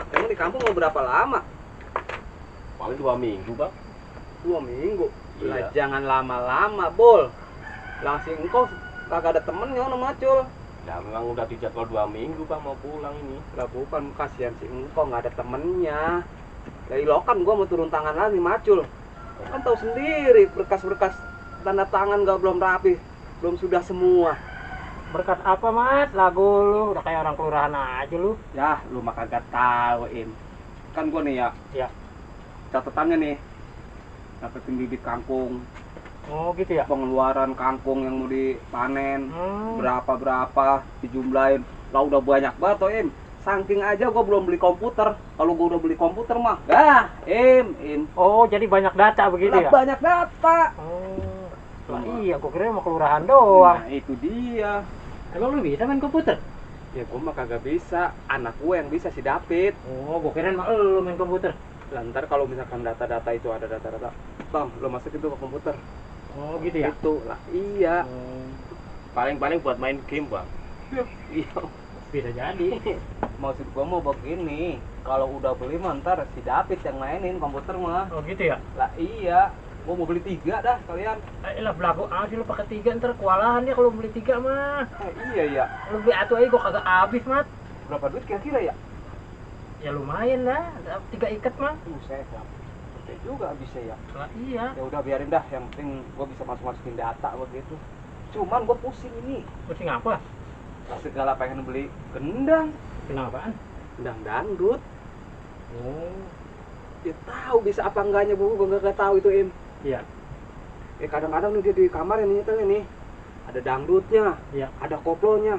Emang di kampung mau berapa lama? Paling 2 minggu bang. 2 minggu. Iya. Lah jangan lama-lama, Bol. Langsung engkau kagak ada temennya ono macul. Ya memang udah dijadwal 2 minggu bang mau pulang ini. Lah bukan, kasihan si engkau nggak ada temennya. Lah ilokan gua mau turun tangan lagi macul. Kan tahu sendiri berkas-berkas tanda tangan gak belum rapi, belum sudah semua. Berkat apa mas? Lagu lu udah kayak orang kelurahan aja lu. Ya, lu mah kagak tahu, Im. Kan gua nih ya. Ya. Catatannya nih. Dapetin bibit kangkung, Oh gitu ya. pengeluaran kangkung yang mau dipanen, Hmm. berapa dijumlahin. Lah udah banyak banget, toh, Im. Saking aja gua belum beli komputer. Kalau gua udah beli komputer mah, Im. Oh jadi banyak data begitu Lah ya? banyak data. Oh. Lah iya, gua kira mau kelurahan doang. Nah, itu dia. Emang lu bisa main komputer? Ya gua mah kagak bisa. Anak gua yang bisa si David. Oh, gua kira mah lu main komputer. Lah ntar kalau misalkan data-data itu ada data-data, Bang, lo masuk itu ke komputer. Oh gitu ya. Itu lah, iya. Paling-paling buat main game bang. Iya. Bisa jadi. Maksud gua mau begini, kalau udah beli mah ntar si David yang mainin komputer mah. Oh gitu ya. Lah iya, gua mau beli 3 dah kalian. Lah belagu aja lu pakai 3 ntar kewalahan dia kalau beli 3 mah. Iya ya. Lu beli atu aja gua kagak habis, Mat. Berapa duit kira-kira ya? Ya lumayan lah, 3 ikat mah. Saya gede juga bisa ya. Lah iya. Ya udah biarin dah, yang penting gua bisa masukin data begitu. Cuman gua pusing ini. Pusing apa? Segala pengen beli gendang, Kenapaan? gendang dangdut. Oh. Ya tahu bisa apa enggaknya bu, gua nggak tahu itu Im. Iya. Kadang-kadang nih dia di kamar ini nyetelnya nih, ada dangdutnya, Iya. ada koplonya.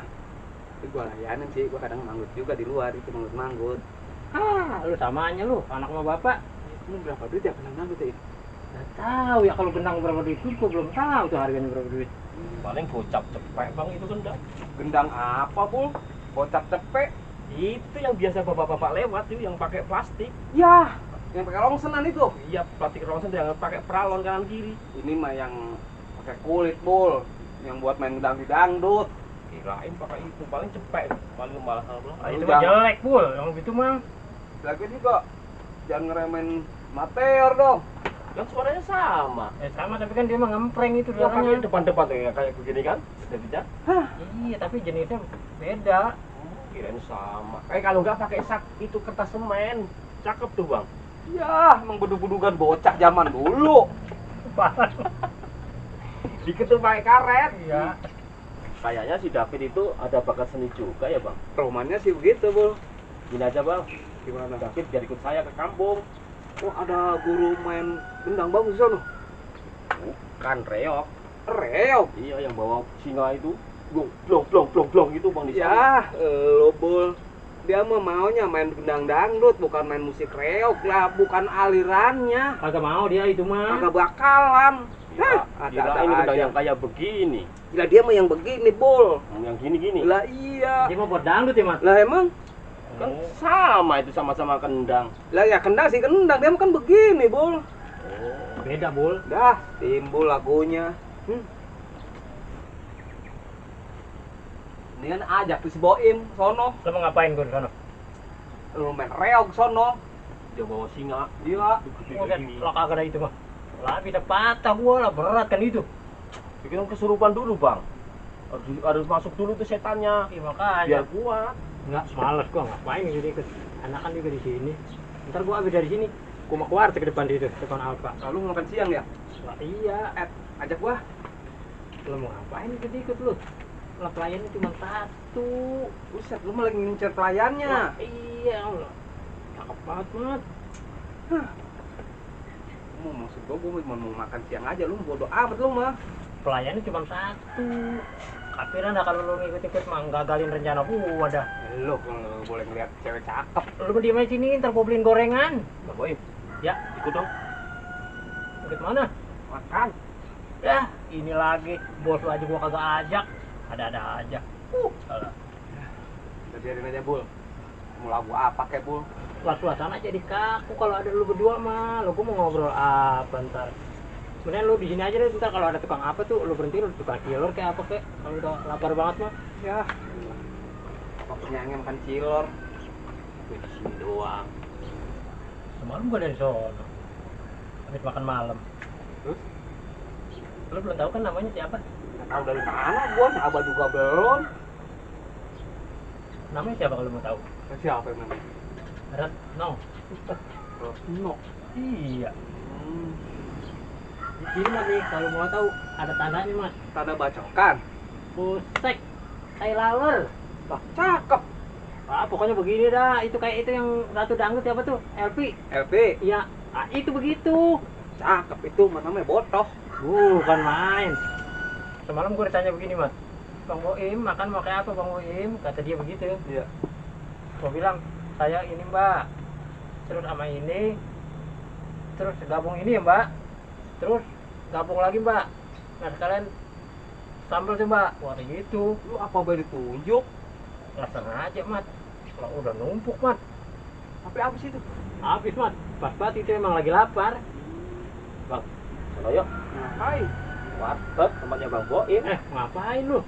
Gua layanin sih, gua kadang manggut juga di luar itu manggut-manggut. Ah, lu samanya lu, anak sama bapak. Ini berapa duit ya gendang dangdut ya? Nggak tahu ya kalau gendang berapa duit itu, gua belum tahu tuh harganya berapa duit. Paling gocap cepek bang itu kan dah. Gendang apa bu? Kocak cepek? Itu yang biasa bapak-bapak lewat itu yang pakai plastik. Ya, yang pakai rongsenan itu. Iya plastik rongsen yang pakai peralon kanan kiri. Ini mah yang pakai kulit bol, yang buat main gendang di dangdut. Kirain pakai itu paling cepek. Paling malah Ah, itu Jangan. mah jelek, Bul. Yang gitu mah. Lagi juga jangan ngeremen Mateor dong. kan suaranya sama. Sama tapi kan dia mah ngempreng itu Ya pakai suaranya. depan-depan tuh ya kayak begini kan. Sudah bisa. Iya, tapi jenisnya beda. Kirain sama. Kalau nggak pakai sak itu kertas semen. Cakep tuh bang. Ya, emang bedug-bedugan bocah zaman dulu. Parah. Dikit tuh pakai karet. Iya. Kayaknya si David itu ada bakat seni juga ya bang. Romannya sih begitu, Bul. Gini aja bang. Gimana? David biar ikut saya ke kampung. Oh, ada guru main gendang bagus di sana. Bukan reok. Reok. Iya yang bawa singa itu. Blong gitu bang di sana. Ya, lo Bul. Dia mah maunya main gendang dangdut, bukan main musik reok lah, bukan alirannya. Kagak mau dia itu mah. Kagak bakalan. Iya, Ada-ada kirain gendang aja. yang kayak begini. Gila dia mah yang begini, Bul. Yang gini-gini. Lah iya. Dia mau buat dangdut ya, Mas. Lah emang Kan sama itu sama-sama kendang. lah ya kendang sih kendang, dia mah kan begini, Bul. Beda, Bul. Dah, timbul lagunya. Ini kan ajak tuh si Boim sono. Lu mau ngapain gua di sana? Lu main reog sono. Dia bawa singa. Dia Udah, lah kagak ada itu mah. Lah bisa patah gua lah, berat kan itu. Bikin kesurupan dulu bang. Harus masuk dulu tuh setannya. Iya makanya. Biar kuat. Enggak, males gua ngapain gitu ikut. Anak-anak juga di sini. Ntar gua habis dari sini, gua mau keluar ke depan itu, depan Alfa. lalu makan siang ya? Lah iya, Ajak gua. lu mau ngapain ikut lu? Lah pelayannya cuma satu. Buset, lu malah ngincer pelayannya. Wah, iya, Allah. Cakep banget, Mat. Maksud gua cuma mau makan siang aja, lu bodo amat lu mah. Pelayannya cuma satu. Kapiran dah kalau lu ngikut-ikut mah gagalin rencana gua dah. Lu kalau boleh ngeliat cewek cakep. Lu mau diem aja sini, ntar gua beliin gorengan. Bang Boim, Ya, ikut dong. ikut mana? Makan. Ya, ini lagi bos lu aja gua kagak ajak. Ada-ada aja. Salah. Udah biarin aja, Bul. Mau lagu apa kek, Bul? Lah suasana jadi kaku kalau ada lu berdua mah. Lu gua mau ngobrol apa ntar? Sebenarnya lu di sini aja deh, ntar kalau ada tukang apa tuh lu berhenti, lu tukang cilor kayak apa kek. Kalau udah lapar banget mah. Ya. Apa penyanyi makan cilor? gue di sini doang. Semalam gua dari sono. Habis makan malam. Terus? Lu belum tahu kan namanya siapa? Nggak tahu dari mana gua, Abah juga belum. Namanya siapa kalau mau tahu? Siapa yang namanya? Retno. No. Iya. Di sini Mas nih, kalau mau tahu ada tandanya Mas. Tanda bacokan. Pusek, tai laler. Lah, cakep. Ah, pokoknya begini dah. Itu kayak itu yang Ratu Dangdut siapa tuh? LP. LP, Iya. Ah, itu begitu. cakep itu, namanya botoh. Bukan main. Semalam gue ditanya begini Mas. Bang Boim makan mau kayak apa Bang Boim? Kata dia begitu. Iya. Gue bilang saya ini Mbak. Terus sama ini. Terus gabung ini ya Mbak. Terus gabung lagi Mbak. Nah sekalian sambal tuh Mbak. Wah kayak gitu. Lu apa boleh ditunjuk? Nggak sengaja Mat. Kalau udah numpuk Mat. Tapi apa sih itu? Habis Mat. Pas banget itu emang lagi lapar. Bang, sono yuk. Ngapain? Warteg temannya Bang Boim. Ngapain lu?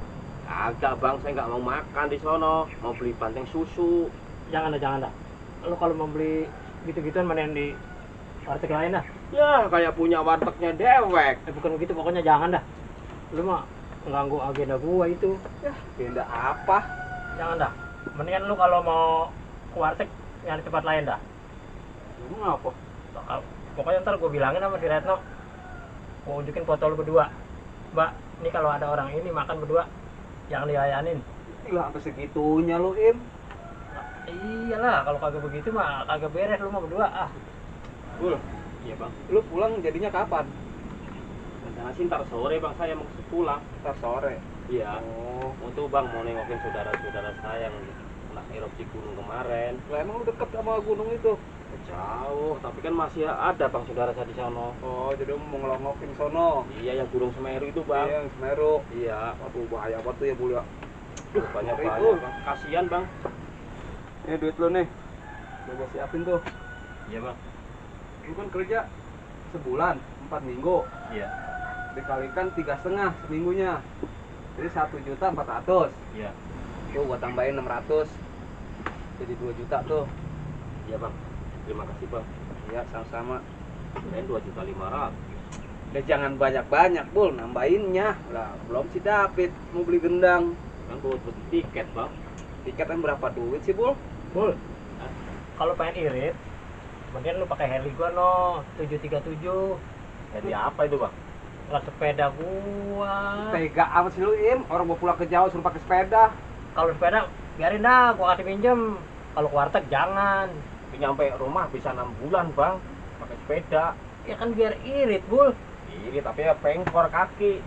Kagak Bang, saya nggak mau makan di sono. Mau beli banteng susu. Jangan dah. Lu kalau mau beli gitu-gituan mana yang di warteg lain dah. Ya, kayak punya wartegnya dewek. Bukan begitu pokoknya jangan dah. Lu mah mengganggu agenda gua itu. Ya, benda apa? Jangan dah. Mendingan lu kalau mau ke warteg nyari tempat lain dah. Emang apa? Pokoknya ntar gua bilangin sama si Retno. Gua unjukin foto lu berdua. Mbak, ini kalau ada orang ini makan berdua, jangan dilayanin. Gila, sampai segitunya lu, Im. Nah, iyalah, kalau kagak begitu mah kagak beres lu mah berdua ah. Bul, Iya Bang. lu pulang jadinya kapan? Rencana sih ntar sore Bang, saya mau pulang. Ntar sore. Iya. Oh. Untuk Bang mau nengokin saudara-saudara saya yang kena erupsi gunung kemarin. Lah emang lu deket sama gunung itu? Jauh, tapi kan masih ada Bang saudara saya di sono. Oh, jadi lu mau ngelongokin sono. Iya, yang Gunung Semeru itu Bang. Iya, yang Semeru. Iya. Waduh, bahaya banget tuh ya, Bul ya. Banyak ngeri banyak tuh. Bang. Kasihan Bang. Ini duit lu nih. Udah gua siapin tuh. Iya Bang. Lu kan kerja sebulan, 4 minggu. Iya. Dikalikan 3,5 seminggunya. Jadi 1.400.000. Iya. Tuh gua tambahin 600. Jadi 2 juta tuh. Iya Bang. Terima kasih Bang. Iya, sama-sama. Kirain 2.500.000. Udah jangan banyak-banyak, Bul, nambahinnya. Lah, belum si David mau beli gendang. Kan buat tiket Bang. Tiketnya berapa duit sih, Bul? Bul, kalau pengen irit, mendingan lu pakai heli gua no 737. Jadi apa itu Bang? Lah sepeda gua. Tega amat sih lu, Im. Orang mau pulang ke Jawa suruh pakai sepeda. Kalau sepeda biarin dah, gua kasih pinjem. Kalau ke warteg jangan. Tapi nyampe rumah bisa 6 bulan Bang. Pakai sepeda. Ya kan biar irit, Bul. Iri tapi ya pengkor kaki.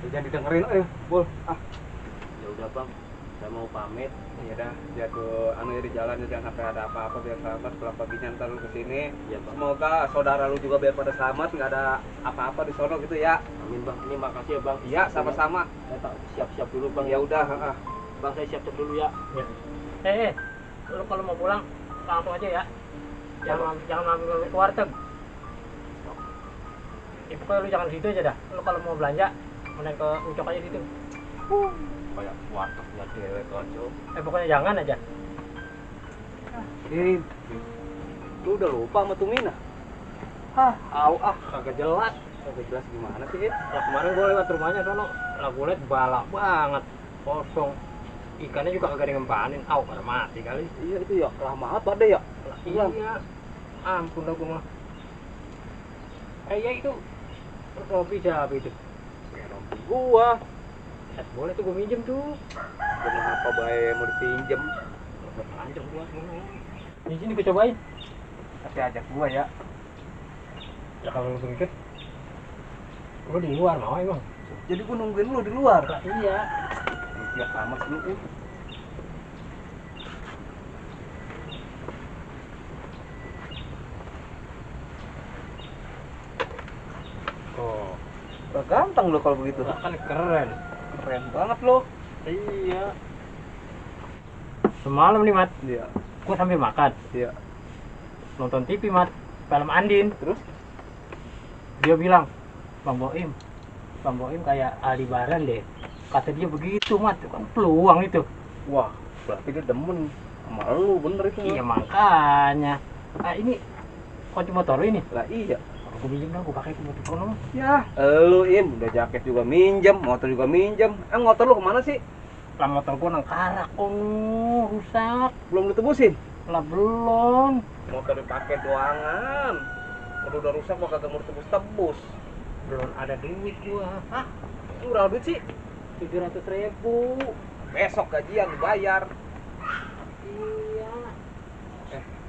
Jangan didengerin, Bul. Ah, Ya udah Bang. Saya mau pamit. ya dah, jago anu ya di jalan jangan sampai ada apa-apa biar selamat. Pulang paginya ntar lu kesini. Iya Bang. Semoga saudara lu juga biar pada selamat, nggak ada apa-apa di sono gitu ya. Amin Bang. Ini makasih ya Bang. Iya, sama-sama. Saya tak siap-siap dulu Bang. Ya udah, Bang saya siap-siap dulu ya. Ya. Lu kalau mau pulang langsung aja ya. Jangan mampir ke warteg. Pokoknya lu jangan di situ aja dah. Lu kalau mau belanja, mending ke Ucok aja situ. Kayak wartegnya dewek aja. Pokoknya jangan aja. Im, lu udah lupa sama Tumina? Hah, kagak jelas. Kagak jelas gimana sih, Im? Lah kemarin gua lewat rumahnya sono, lah gua liat balak banget, kosong. Ikannya juga kagak ngempanin, pada mati kali. Iya itu ya, lama apa deh ya? Iya. Ampun dah gua mah. Iya itu. Rompi siapa itu? Ya rompi gua. Boleh tuh gua minjem tuh. Dengan apa bae mau dipinjem? Panjang gua semua. Di sini gua cobain. Tapi ajak gua ya. Ya kalau lu ikut, gua di luar mau emang. Jadi gua nungguin lu di luar. Lah iya. Ya amat lu, Im. Oh, udah ganteng lo kalau begitu. Lah kan keren. Keren banget lo. Iya. Semalam nih Mat, Iya, gua sambil makan, iya. nonton TV Mat, film Andin. Terus? Dia bilang, Bang Boim kayak Aldebaran deh. Kata dia begitu Mat, itu kan peluang itu. Wah, berarti dia demen Sama lu bener itu. Iya makanya. Ini kunci motor ini. Lah iya. Aku minjem dong, aku pakai kunci motor. Ya, lu Im, udah jaket juga minjem, motor juga minjem. Motor lu kemana sih? Lah motor gua nang karak kono, rusak. Belum ditebusin? Lah belum. Motor dipakai doangan. Kalau udah rusak gua kagak mau tebus-tebus. Belum ada duit gua. Hah? Murah duit sih. 700.000. Besok gajian dibayar. Iya.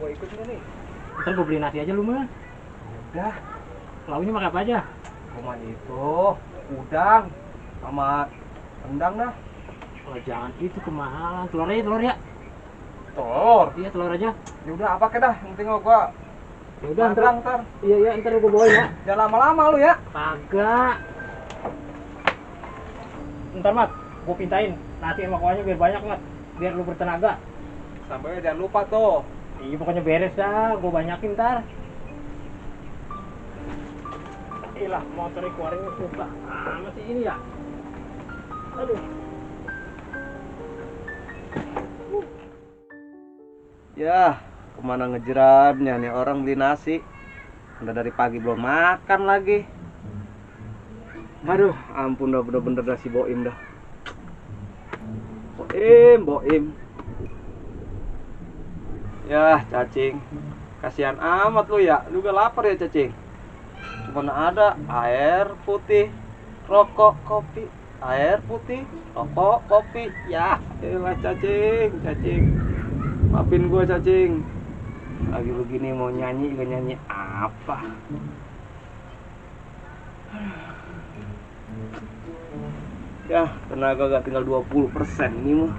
Gua ikut juga nih. Ntar gua beli nasi aja lu mah. Udah, Lauknya pakai apa aja? cuma itu udang sama rendang dah. Oh, jangan itu kemahalan. Telur aja, telur ya. Telur. Iya, telur aja. Ya udah apa dah, yang penting gua Ya udah ntar. Iya, ntar gua bawain ya. Jangan lama-lama lu ya. Kagak. Ntar Mat, gua pintain nasi sama kuahnya biar banyak Mat, biar lu bertenaga. Sampai jangan lupa tuh. Iya pokoknya beres dah, gua banyakin ntar. Ilah motor keluarinnya susah. Masih ini ya. Aduh. Ya, kemana ngejeratnya nih orang beli nasi. Udah dari pagi belum makan lagi. Aduh, ampun dah bener-bener dah si Boim dah. Boim. Ya, cacing. Kasihan amat lu ya. Lu juga lapar ya, cacing. Cuma ada air putih, rokok, kopi. Air putih, rokok, kopi. Ya, elah cacing. Maafin gua cacing. Lagi begini mau nyanyi juga nyanyi apa? Ya, tenaga gak tinggal 20% ini mah.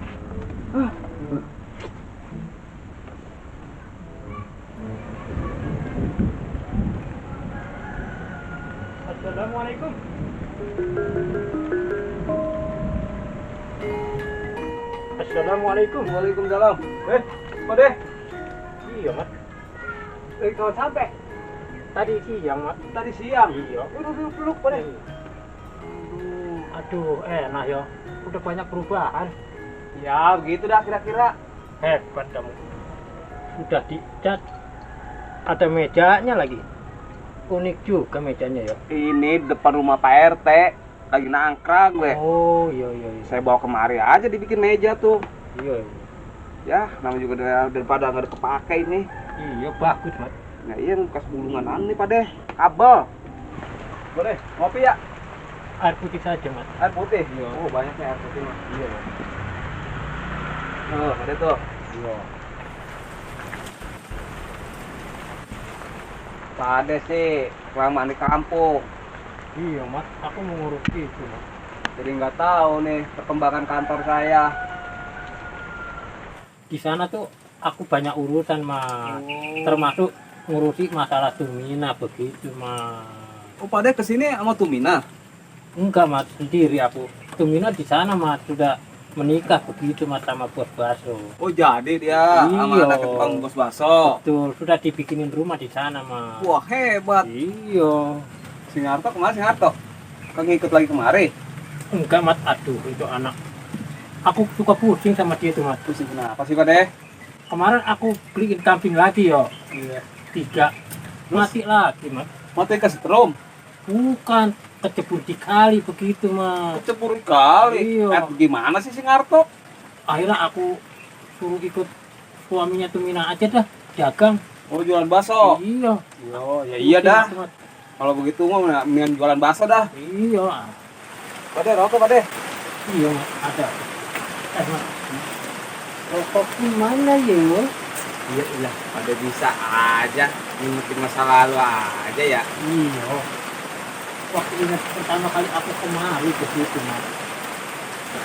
Assalamualaikum. Assalamualaikum. Waalaikumsalam. Pade. Iya Mat. Kawan sampai Tadi siang Mat. tadi siang. Iya. Duduk, Pade. Aduh, enak ya. Udah banyak perubahan. Ya, begitu dah kira-kira. Hebat kamu. Sudah dicat. Ada mejanya lagi. Unik juga mejanya ya. Ini depan rumah Pak RT. Lagi nangkrang gue. Oh, iya. Saya bawa kemari aja dibikin meja tuh. Iya. Ya, namanya juga daripada nggak ada kepake ini. Iya, bagus, Mat. Nah iya bekas bulungan nih Pade. Kabel. Boleh, ngopi ya? Air putih saja, Mat. Air putih? Iya. Oh banyaknya air putih mah. Iya. Oh, ada tuh. Iya. Pade sih, kelamaan di kampung. Iya, Mat. Aku mau ngurus itu, Mat. Jadi nggak tahu nih perkembangan kantor saya. Di sana tuh aku banyak urusan, Mat. Termasuk ngurusi masalah Tumina begitu, Mat. Oh Pade kesini sama Tumina? Enggak, Mat. Sendiri aku. Tumina di sana, Mat. Sudah menikah begitu, Mat, sama bos bakso. Oh jadi dia sama Iya. anak tukang bos bakso. Betul. Sudah dibikinin rumah di sana, Mat. Wah hebat. Iya. Singarto kemana Singarto? Kagak ikut lagi kemari? Enggak, Mat. Aduh, itu anak. Aku suka pusing sama dia tuh, Mat. Pusing kenapa sih Pade? Kemarin aku beliin kambing lagi, yo. Iya. 3. Mati lagi, Mat. Mati kesetrum. Bukan, kecebur dikali begitu, Mat. Kecebur kali. Iya. Gimana sih Singarto? Akhirnya aku suruh ikut suaminya Tumina aja dah, dagang. Oh jualan bakso. Iya. Oh ya iya dah. Pusing, Mat. Kalau begitu mah mendingan jualan bakso dah. Iya. Pade rokok Pade. Iya, Mat. Ada. Mat. Rokok gimana ya? Iya iya. Pade bisa aja ngingetin masa lalu aja ya. Iya. Waktu ingat pertama kali aku kemari ke situ, Mat.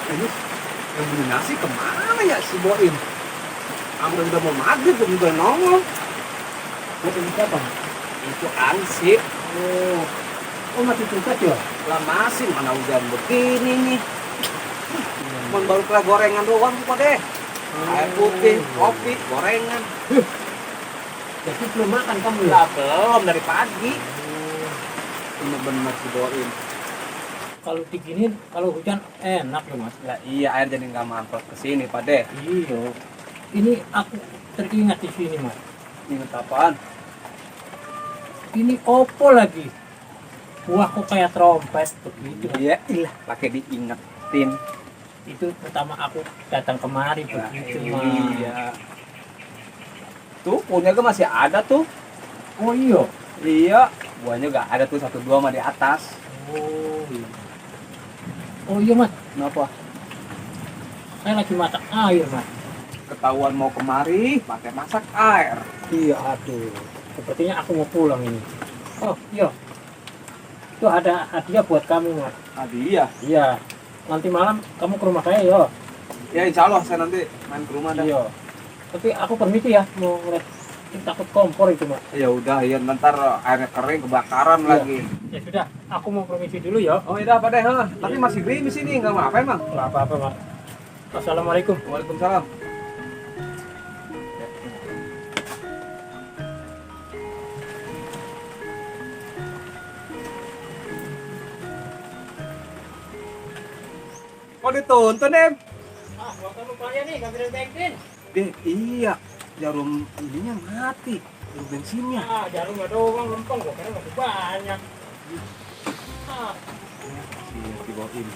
Terus yang beli nasi kemana ya si Boim? Ambil udah mau maghrib belum juga nongol. Buat ini siapa, Mat? Itu ansip. Oh, masih tugas ya? Lah masih mana hujan begini nih. Cuman baru kelar gorengan doang tuh Pade. Air putih, kopi, gorengan. Jadi belum makan kamu ya? Lah belum dari pagi. Bener-bener si Boim. Kalau diginin, kalau hujan enak loh, Mas. Lah iya air jadi nggak mantul ke sini Pade. Iya. Ini aku teringat di sini mas. Ingat apaan? Ini opo lagi? Wah kok kayak trompet begitu. Iya, ilah pakai diingetin. Itu pertama aku datang kemari Nah, begitu mas. iya. Tuh, punya gue masih ada tuh. Oh iya. Iya, buahnya gak ada tuh 1 2 mah di atas. Oh iya. Oh iya mas. Kenapa? Saya lagi masak air mas. Ketahuan mau kemari pakai masak air. Iya aduh. Sepertinya aku mau pulang ini. Oh iya. Itu ada hadiah buat kamu mas. Hadiah. Iya. Nanti malam kamu ke rumah saya ya. Ya insya Allah saya nanti main ke rumah dah. Iya. Tapi aku permisi ya mau ngeliat takut kompor itu mas. Ya udah, ya ntar airnya kering kebakaran Iya. lagi. Ya sudah, aku mau permisi dulu ya. Oh iya apa deh, tapi masih gerimis ini nggak apa-apa emang. Nggak apa-apa mas. Assalamualaikum. Waalaikumsalam. Kok dituntun em? Ah, waktu lupanya nih, ngambilin bensin. Iya, jarum ininya mati, jarum bensinnya. Ah, jarumnya doang lempeng, gua kira masih banyak. Ah, Iya, dibawain.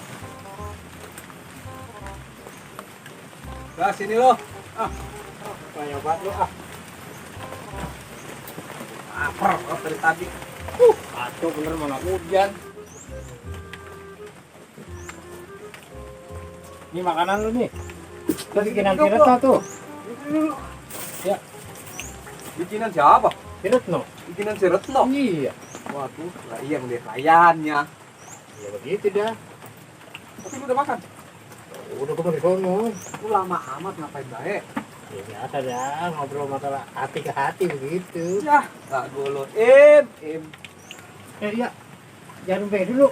Nah, sini lo. banyak banget lu ah. Lapar dari tadi. Kacau bener mana hujan. Ini makanan lu nih. Itu bikinan Piretno tuh. Ya, Bikinan siapa? Piretno. Bikinan si Retno. Iya. Waduh, lah iya ngeliat layannya. Ya begitu dah. Tapi lu udah makan? Udah gua di sono. Lu lama amat ngapain baik? Ya biasa dah, ngobrol masalah hati ke hati begitu. Ya, tak dulu. Im. Iya. Jangan lupa dulu.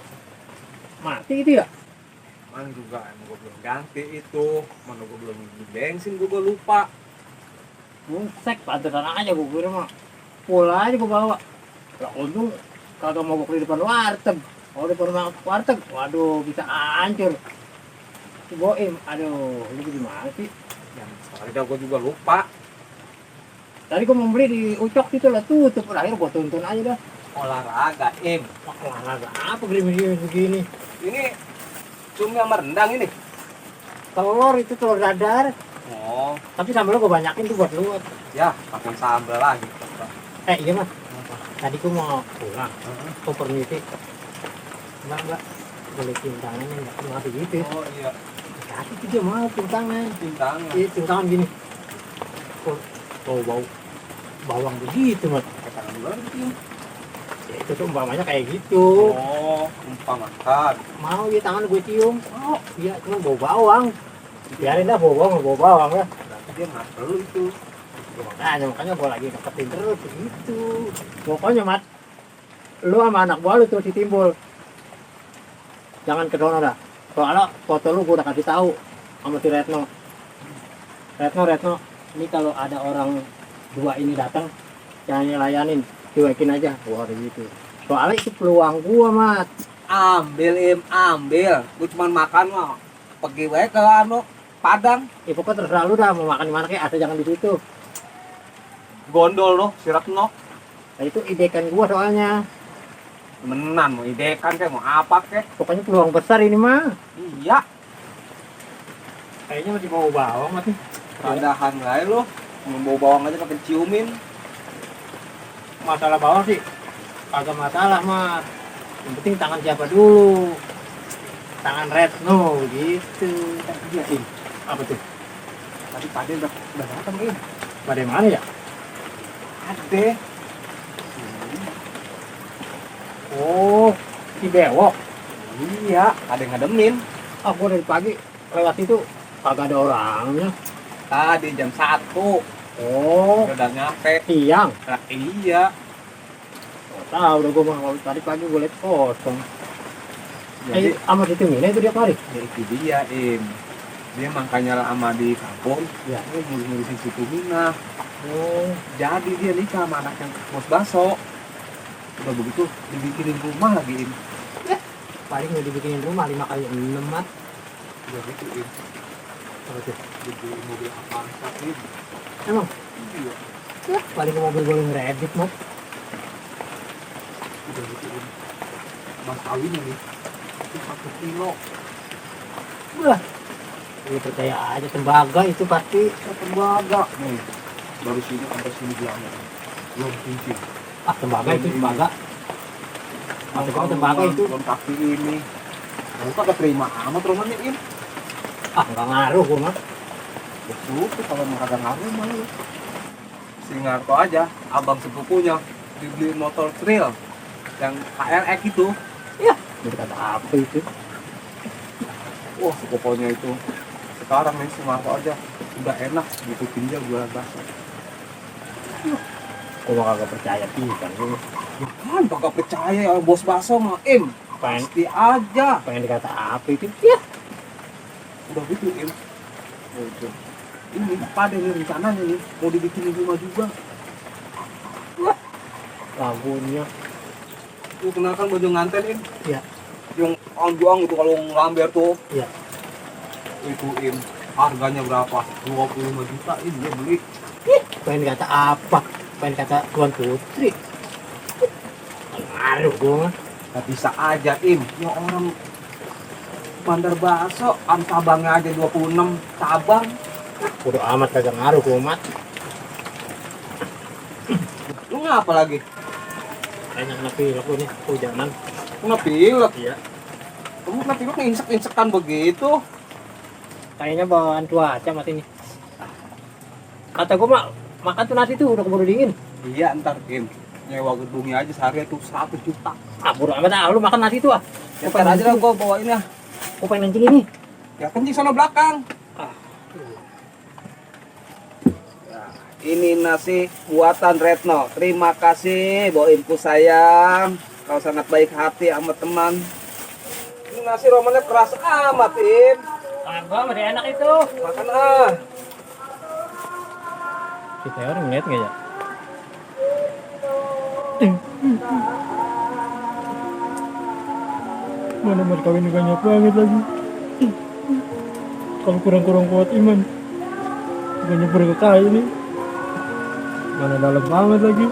Mati itu ya? Mana juga emang gue belum ganti itu. Mana gue belum beli bensin, gue lupa. Musek, pantesan aja gue kira mah. Pola aja gue bawa. Lah untung kagak mau gue di depan warteg. Kalau di depan warteg, waduh bisa hancur. Si Boim, aduh, lu gimana sih? Yang sekali dah gue juga lupa. Tadi gue mau beli di Ucok itu lah tutup. Akhirnya gue tuntun aja dah. Olahraga, Im. Wah, olahraga apa gerimis-gerimis begini? Ini cumi sama rendang ini. Telur itu telur dadar. Oh, Tapi sambal gue banyakin tuh buat lu. ya pakai sambal lagi. Iya mas. Tadi gue mau pulang. Kok permisi? Mbak, boleh cium tangan enggak? Kenapa gitu? Oh iya, Tapi tuh dia mau cium tangan. bintang. Iya, cium tangan gini. Bau bawang begitu mas. Pakai tangan dulu lagi. Ya, itu tuh umpamanya kayak gitu. Oh, makan. Mau ya tangan gue cium. Oh, iya cuma bau bawang. Biarin dah bau bawang ya. Berarti dia nggak perlu itu. Ya, makanya gue lagi deketin terus begitu. Pokoknya mat, lu sama anak buah lu tuh ditimbul. Jangan ke sono dah. Soalnya foto lu gue udah kasih tahu sama si Retno. Retno, ini kalau ada orang dua ini datang, jangan nyelayanin, cuekin aja. Wah gitu. Soalnya itu peluang gua mat. Ambil gue cuma makan mah pergi wae ke anu Padang, Ya pokoknya terserah lu dah mau makan di mana kayak asal jangan di situ. gondol loh si Retno. Nah itu ide kan gua soalnya. Menan mau ide kan kayak mau apa kek. Pokoknya peluang besar ini mah. Iya, Kayaknya masih mau bawang masih. padahan wae lo mau bau bawang aja pakai ciumin. Masalah bawang sih kagak masalah mas. Yang penting tangan siapa dulu. Tangan Retno gitu. Iya, Im. Apa tuh? Tadi Pade udah datang, Im. Pada mana ya? Ade. Oh, si Bewok. Iya, ada yang ngademin. Aku dari pagi lewat itu kagak ada orangnya. Tadi jam 1 Oh, udah nyampe. siang. Nah, iya. Oh, tahu udah gua mau tadi pagi gue liat kosong. Jadi Sama si Tumina itu dia kemari. ya itu dia, Im. Dia makanya lama di kampung. Ya. Dia ngurus-ngurusin si Tumina. Oh, Jadi dia nikah sama anak yang bos baso. Udah begitu dibikinin rumah lagi, Im. paling mau dibikinin rumah 5 kali 6 mat. Udah gitu, Im. Apa tuh? Beli mobil Avanza Im. Emang? Iya. Ya, paling ke mobil gue ngeredit mah. Udah gitu Im. Mas kawin ini itu 1 kilo. Wah, ini percaya aja tembaga itu pasti. Tembaga nih dari sini sampai sini bilangnya belum cincin. Ah, tembaga itu tembaga. Maksud gue tembaga itu. belum kaki ini aku kagak terima amat rumahnya Im. Ah, nggak ngaruh gue mah. Betul kalau mau kagak ngaruh mah lu. Si Ngarto aja abang sepupunya dibeliin motor trail yang KLX itu. Ya, ini kata apa itu? Wah pokoknya itu sekarang nih si Ngarto aja udah enak gitu pinjam jualan bakso. Gue mah kagak percaya pisan lu. Ya kan kagak percaya ya bos bakso mah Im. Pengen, Pasti aja. pengen dikata apa itu? Ya, Udah gitu Im. Oh, itu. Ini pada nih rencananya nih mau dibikin rumah juga. lagunya. Lu kenalkan baju nganten Im. Iya. Yang anjuang itu kalau ngelamber tuh. Iya. Itu Im. Harganya berapa? 25 juta Im dia beli. Pengen dikata apa? Pengen kata Tuan Putri. Nggak ngaruh gue mah. Gak bisa aja Im. Ya orang bandar bakso, cabangnya aja 26 cabang. Udah amat kagak ngaruh gue mat. Lu ngapa lagi? Kayaknya kena pilek gue nih, hujanan. Lu ngepilek? Iya. Kamu ngepilek nginsek-insekan begitu? Kayaknya bawaan cuaca mati nih. Kata gue mah makan tuh nasi tuh udah keburu dingin. Iya ntar Im. Nyewa gedungnya aja sehari itu 100 juta. Ah, bodo amat ah, lu makan nasi tuh ah. Ya ntar aja lah gua bawain ya. Gue pengen kencing ini. Ya kencing sana belakang. Ah. Ini nasi buatan Retno. Terima kasih Boimku sayang. Kau sangat baik hati sama teman. Ini nasi romannya keras amat Im. Kagak, masih enak itu. Makan ah. Si Theo ngeliat nggak ya? Mana mas kawin banyak banget lagi. Kalau kurang-kurang kuat iman, banyak berkekah ini. Mana dalam banget lagi.